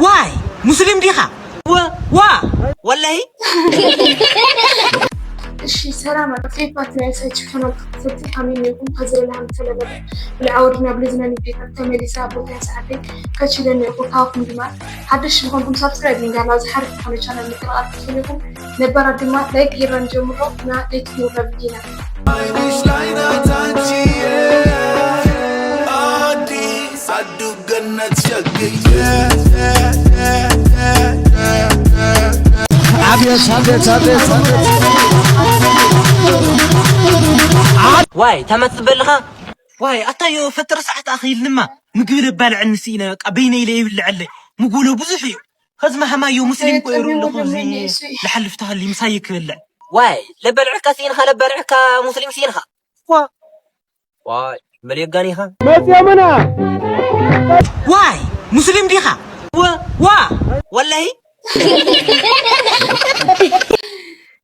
ዋይ ሙስሊም ዲኻ? ዋ ወላሂ። እሺ ሰላም ፌፓት ናይ ሳይት ቻናል ተኸታተልቲ ከመይ ኔርኩም? ከዚ ለና ተለበለ ብልዓ ወድና ብልዝና ንቤታ ተመሊሳ ቦታ ሰዓተይ ከችለ ኔርኩ ካኹም ድማ ሓደሽ ዝኾንኩም ሳብስክራይብ ንጋላ ዝሓርፍ ዝኾነ ቻናል ምቅላል ትፈልኹም ነባራት ድማ ላይክ ጌርና ንጀምሮ እና ሌት ጌርና ብጊና አቤት አቤት አቤት አቤት ዋይ ተመጽበልኻ ዋይ ኣታዮ ፈጥር ሰዓት ኣኺልንማ ምግቢ ለባልዐኒ ስኢነ በቃ በይነ ኢለ ይብልዐለይ ምጉሎ ብዙሕ እዩ ከዝማ ሃማዮ ሙስሊም ቆይሩ ኣለኹ እዚ ልሓልፍ ተሃሊ ምሳይ ክበልዕ ዋይ ለበልዕካ ስኢንኻ ለበልዕካ ሙስሊም ስኢንኻ ዋይ መሌጋኒኻ መፅዮምና ዋይ ሙስሊም ዲኻ ዋ ወላሂ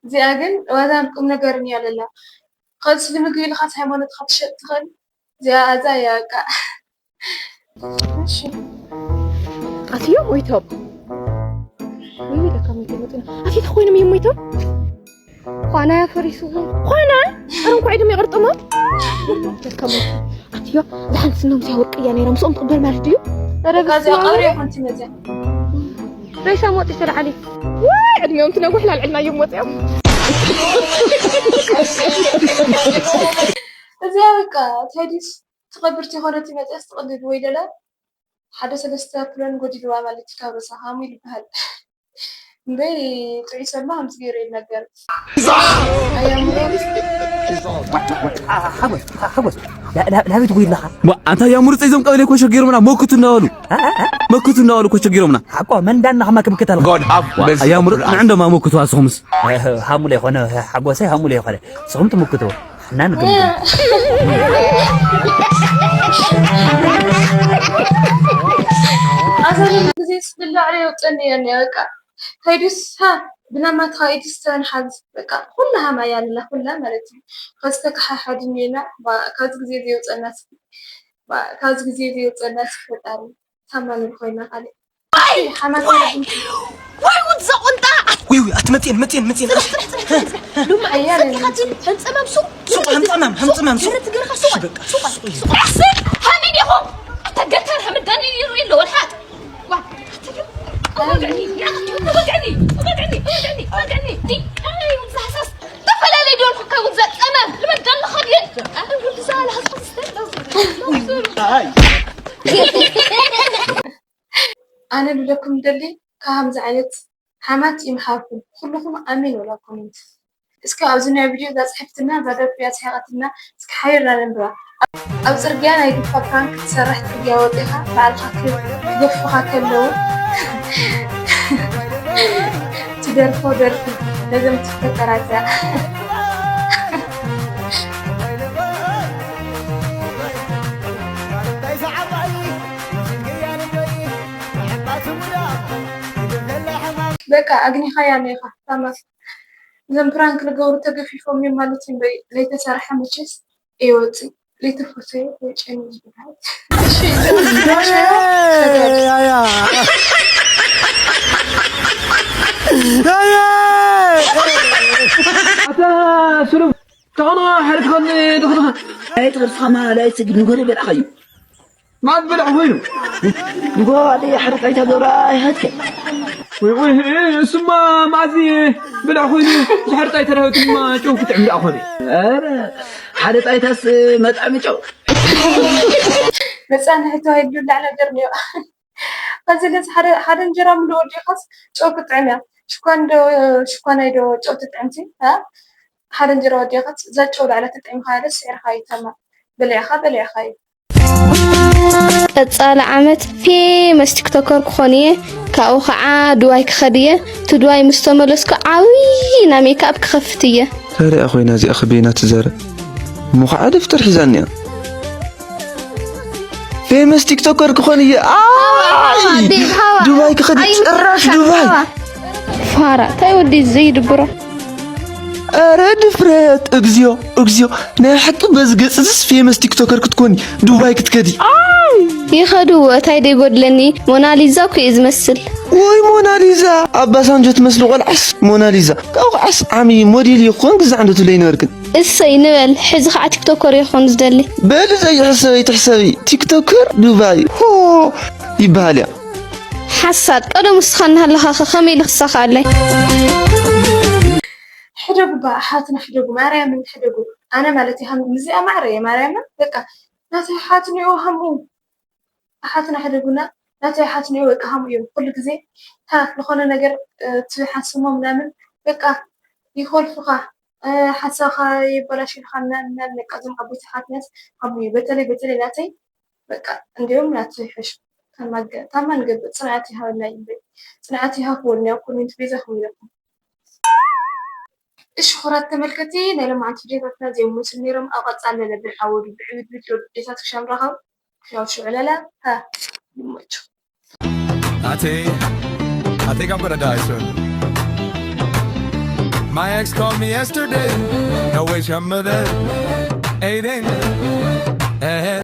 እዚኣ ግን ዋዛን ቁም ነገርን እያ ለላ ቐልሲ ንምግቢ ኢልኻስ ሃይማኖትካ ትሸጥ ትኽእል እዚኣ እዛ እያ በቃ ኣትዮ ሞይቶም ወይ ለካ ሞይቶም መፅና ኣፊት ኮይኖም እዮም ሞይቶም ኳና ፈሪስዎም ኳና ኣረ እንኳዕ ኢዶም ይቕርጥሞም ለካ ሞይቶም ኣትዮ ዝሓንቲ ስኖም ሲያ ወርቂ እያ ነይራ ምስኦም ትቕበር ማለት ድዩ ረጋዚያ ቀብሪ ይኹን ትመፅያ ሬሳ ሞጢ ተልዓሊ ዋይ ዕድሚኦም ትነጉሕ ላልዕልና እዮም ወፂኦም እዚኣ በቃ ቴዲስ ትቐብርቲ ኮነት መፅያስ ትቕልድ ወይ ደለ ሓደ ሰለስተ ፕለን ጎዲልዋ ማለት ካብ ርእሳ ሃሙል ይበሃል እምበይ ጥዑይ ሰማ ከምዚ ገይሩ ይነገር ኣያምሮን ሓጎስ ናበይ ትጉይ ኣለኻ ኣንታ ያሙርፀ እዞም ቀበሌ ኮሸ ገይሮምና መክቱ እናበሉ መክቱ እናበሉ ኮሸ ገይሮምና ሓቆ መንዳና ከማ ክምክት ኣለኻ ያሙር ንዕንዶማ መክቱ ኣስኹምስ ሃሙለ ይኾነ ሓጎሰይ ሃሙለ ይኾነ ስኹም ትምክትዎ እና ንግምግም ኣሰሉ ግዜ ስብላዕ የውፀኒ እየ በቃ ከይዱስ ሃ ብናማትኻ ኢድስ ተንሓዝ በቃ ኩላ ሃማ ያለና ኩላ ማለት እዩ ከዝተከሓሓድን ኢና ካብዚ ግዜ ዘየውፀና ካብዚ ግዜ ዘየውፀና ፈጣሪ ታማኒ ኮይና ካልእ ሓማት ወይ ጉድ ዘቑንጣ ወይ ወይ ኣትመፅን መፅን መፅን ሉማ ኣያለ ሕምፀማም ሱቕ ሱቕ ሕምፀማም ሕምፀማም ሱቕ ትግርኻ ሱቕ ሱቕ ሱቕ ሓሚድ ኢኹም ኣተገተር ሕምዳኒ ይሩ የለ ወልሓት ተፈላለዩ ዶልኩ ከውን ዘጠመ ልመድ ኣለኻ ድየ ኣረ ወዲ ዛላ ኣነ ልብለኩም ደሊ ካብ ከምዚ ዓይነት ሓማት ይምሓርኩም ኩልኹም ኣሜን ወላ ኮሜንት እስኪ ኣብዚ ናይ ቪድዮ እዛ ፅሕፍትና እዛ ደርፊ እያ ስሒቐትና እስኪ ሓቢርና ነንብባ ኣብ ፅርግያ ናይ ግፋ ፕራንክ ክትሰርሕ ፅርግያ ወፂኻ ባዕልኻ ክገፉኻ ከለዉ ትደርፎ ደርፊ ነዞም ትፈጠራት እያ በቃ ኣግኒኻያ ኔኻ ታማስ እዞም ፕራንክ ልገብሩ ተገፊፎም እዮም ማለት እዩ እምበይ ለይተሰርሐ መቼስ እየወፅእ ለይተፈሰየ ወጨኒ ዝበሃል ኣታ ስሉም ተኾነ ሓደ ትኾን ድኽድኻ ኣይትኸድፍኻ ማላ ኣይትግድ ንጎደ በላኻ እዩ ማት ብልዕ ኮይኑ ንጎ ኣደ ሓደ ጣይታ ገብራ ኣይሃትከ ወይ ወይ እሱማ ማዚ ብልዕ ኮይኑ ዝሕር ጣይታ ዳዊት ድማ ጨው ክትዕም ደኣ ኾነ ኧረ ሓደ ጣይታስ መጣሚ ጨው መጻንሒ ተባሂሉ ዝብላዕ ነገር ነይሩ ከዚ ለዚ ሓደ እንጀራ ምሉ ወዲኻስ ጨው ክትጥዕም እያ ሽኳን ዶ ሽኳናይ ዶ ጨው ትጥዕምቲ ሓደ እንጀራ ወዲኻስ እዛ ጨው ላዕላ ትጥዕምካ ደስ ስዒርካ ይተማ በሊዕካ በሊዕካ እዩ ቀጻሊ ዓመት ፌመስ ቲክቶከር ክኾን እየ ካብኡ ከዓ ድዋይ ክኸድ እየ ትድዋይ ምስ ተመለስኩ ዓብዪ ና ሜክኣፕ ክኸፍት እየ ተሪኣ ኮይና እዚኣ ክበይና ትዘረ እሞ ከዓ ደፍተር ሒዛኒያ ፌመስ ቲክቶከር ክኾን እየ ኣይ ዱባይ ክኸድ ጭራሽ ዱባይ ፋራ እንታይ ወዲ ዘይድብሮ ኧረ ድፍረት! እግዚኦ፣ እግዚኦ! ናይ ሓቂ በዚ ገጽ እዝስ ፌመስ ቲክቶከር ክትኮኒ፣ ዱባይ ክትከዲ። ይኸዱ፣ እንታይ ደይጎድለኒ? ሞናሊዛ እኮ እየ ዝመስል። ወይ ሞናሊዛ! ኣባሳንጆ ትመስሊ ቆልዓስ ሞናሊዛ። ካብኡ ከዓስ ዓሚ ሞዴል እየ ክኾን ግዛዕ እንዶ ትብለይ ነበርክን። እሰይ ንበል፣ ሕዚ ከዓ ቲክቶከር እየ ክኾን ዝደሊ። በሊ ዘይሕሰበይ ትሕሰቢ፣ ቲክቶከር ዱባይ። ሆ! ይበሃል እያ። ሓሳድ፣ ቀደም ንስኻ እናሃለኻ ከ ከመይ ኢሉ ክሳኻኣለይ? ሕደጉ ባ ኣሓትና ሕደጉ፣ ማርያምን ሕደጉ። ኣነ ማለት እየ ሃም-፣ ምስዚኣ ማዕረ እየ ማርያምን፣ በቃ ናተይ ኣሓትንዮ ሃምኡ። ኣሓትና ሕደጉና፣ ናተይ ኣሓትንዮ በቃ ሃምኡ እዮም። ኩሉ ግዜ ታ ዝኾነ ነገር፣ እ፣ ትሓስሞ ምናምን በቃ ይኾልፉኻ፣ እ፣ ሓሳብኻ የበላሽልካ ምናምን ምናምን፣ በቃ እዞም ዓበይቲ ኣሓትናስ ሃምኡ እዮም። በተለይ፣ በተለይ ናተይ በቃ እንዲኦም ናተይ ይሕሽ። ታማ ገ-፣ ታማ ንገብር ጽንዓት ይሃበና ይበል። ጽንዓት ይሃብዎ እኒኣ ኮሜንት ቤዛ ክም ኢለኩም። እሺ፣ ክቡራት ተመልከቲ፣ ናይ ሎማዓንቲ ቪድዮታትና እዚኦም መስሉ ነይሮም። ኣብ ቀጻሊ ነብር ዓወዱ ብዕብድብድ ወዲ ዴታት ክሻም ረኸብ። ክሻው ሽዑ ለላ፣ ሃ፣ ይመችው። Ate, I think I'm gonna die soon. My ex called me yesterday. No way, I'm mother. Aiden. Eh.